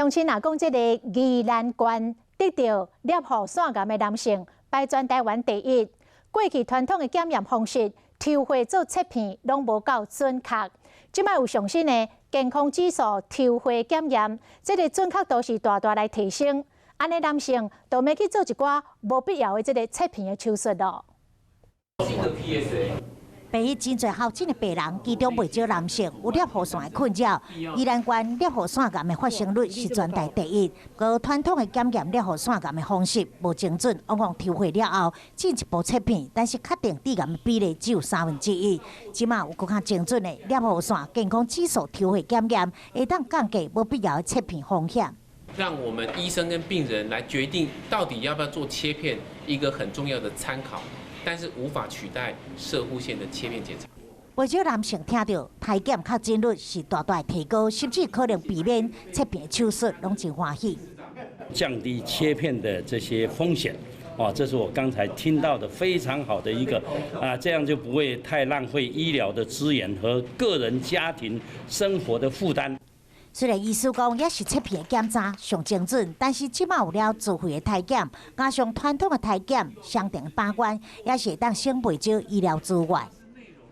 鄉親若講這個宜蘭縣得著攝護腺癌的男性排全台灣第一。過去傳統的檢驗方式，抽血做切片攏無夠準確。這擺有上新的健康指數抽血檢驗，這個準確度是大大來提升。按呢男性就袂去做一寡無必要的這個切片的手術囉。病彼真濟候診的病人，其中袂少男性有攝護腺的困擾。宜蘭縣攝護腺癌的發生率是全台第一。閣傳統的檢驗攝護腺癌的方式無精準，往往抽血了後進一步切片，但是確定致癌的比例只有1/3。這馬有閣較精準的攝護腺健康指數抽血檢驗，會當降低無必要的切片風險。讓我們醫生跟病人來決定到底要不要做切片，一個很重要的參考。但是無法取代攝護腺的切片檢查。不少男性聽著篩檢確診率是大大提高，甚至可能避免切片手術，攏真歡喜。降低切片的這些風險，哦，這是我剛才聽到的非常好的一個，啊，這樣就不會太浪費醫療的資源和個人家庭生活的負擔。雖然醫師講猶是切片的檢查上精準，但是這馬有了自費的篩檢，加上傳統的篩檢，雙重把關，也是會當省袂少醫療資源。